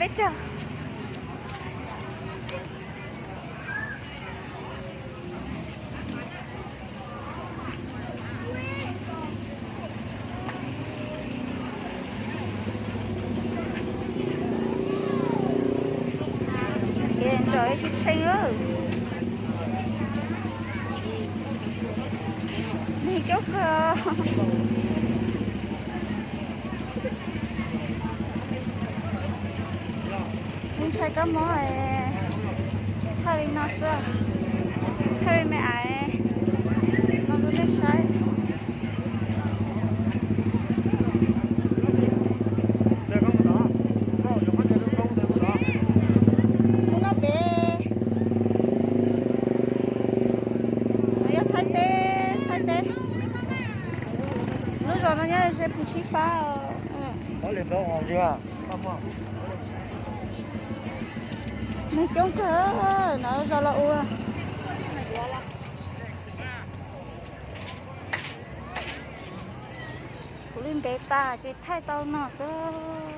Peb caug. Ces nrog ib tshee tshee lawm. Neeg coob kawg. Tsis ntshai kab mob, thaij li no xwb, thaij li me ais no rau nej saib. Mus no pem, no yog Thaib teb, Thaib teb. Lub zos no nyob ze Phu Tsib Fab. Neeg coob kawg no zos los ua. Kuv li ntev tas ces thaij tau no xwb.